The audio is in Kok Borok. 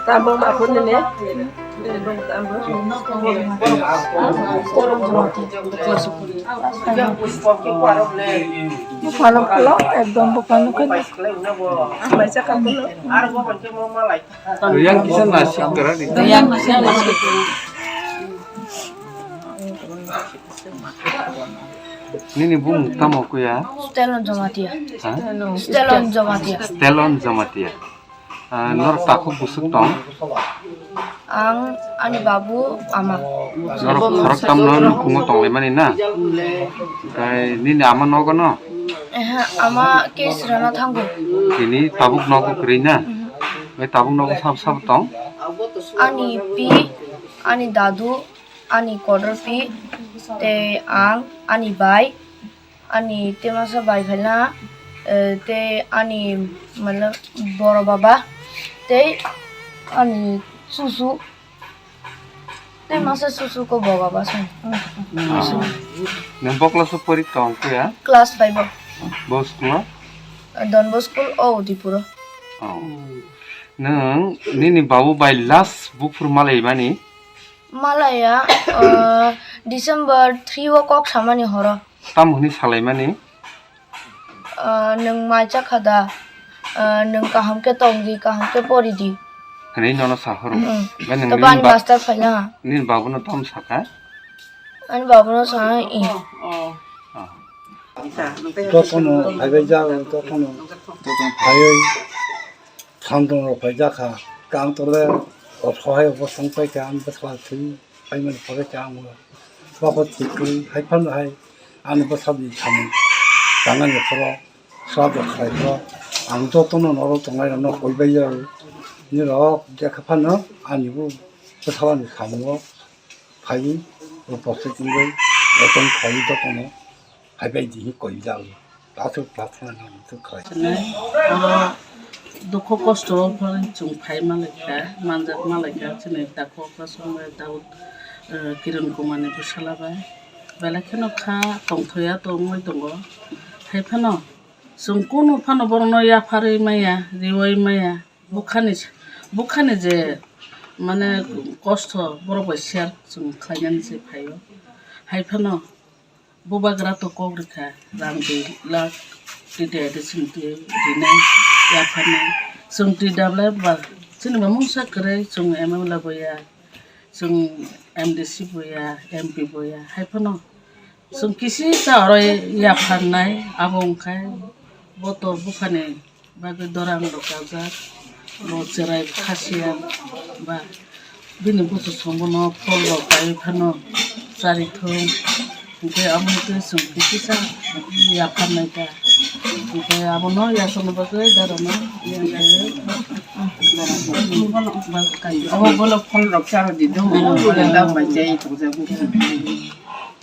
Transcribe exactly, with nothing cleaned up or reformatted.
Tamo ma phone ne. Buphano kholo, ekdom buphano kholo. Ang bai chakha kholo. Yang kisa nasib kara di. Yang kisa nasib. Nini bumung tamo kuya? Stalon Jamatia. Ha? Stalon Jamatia. Stalon Jamatia. Ah, nor takhuk busuk tong? Ang, ani babu, ama. Nor khorok tamno nukhungo tonglaimani na? Tei nini ama nogo no? Ehe, ama case rana thango. Tini tabuk nogo kwrwi na? Mhm. Bai tabuk nogo sab sab tong? Ani pi, ani dadu, ani kotor pi, tei ang, ani bai, ani tei masa bai phaina, eh, tei ani, matlab, boro baba, tei ani susu, tei masa susu ko bo baba song. Nwng bo class o pori tong kuya? Class five o. Bo school o? Don Bosco o Udipuro. Oh. Nwng nini babu bai last buphuru malaimani? Malaya, uh, December three o kok samani horo. Tamo hwnwi salaimani? Uh, nwng mai chakha da, uh, nwng kaham khe tong di, kaham khe pori di. Hwnwi nono sa horo. Mm. Ba nwng Tobo nini ani ba-, master phaina. Nini babuno tamo sakha? Ani babuno sa i. Oh. Jotono phaibai jago, jotono phaiwi. Samtong rok phai jakha, kang tole o sohai o bosong paikha, ang bwsla thwi paimani pore khe ang o babo tikwi hai phano hai ani bwsadi samung tangnani phoro sado khlai phoro ang jotono norok tongnai rokno koi bai ya. Nini rok jekha phano ani bo bwsalani samungo phaiwi o posto tongwi jotono phaiwi jotono. Hai bai di koi jang. Aswk prarthana nang tu khai. Oro dukhu kosto o phano chwng phai ma lai kha, manjak ma lai kha, chini takhuk o somoi Daud, eh, Kiran Kumar ni bwsala bai. Belai kheno kha tongthok ya tongwi tongo. Hai phano chwng kunu phano borokno yapharwi maya, riwi maya. Bukhani, bukhani je mane kosto borok bai share chwng khlainani se phaio. Hai phano Bubagra to kok rikha, rang dui lakh twi de de chwng twi rinai yapharnai. Chwng twi dablai ba chini ba mungsa kwrwi chwng M L A bo ya, chwng M D C bo ya, M P bo ya. Hai phano chwng kisi ta oro yapharnai abo wngkha bo to bukhani bagwi dorang rok kajak, bo cherai khasiya ba bini buchuk songbono phol rok kaiwi phano charithung, hinkhe amo twi chwng kisa yapharnai ta, hinkhe abono yachakna bagwi darokno yang kaiwi obo bono phol rok charwdi do, bono dak bai chai tongjago.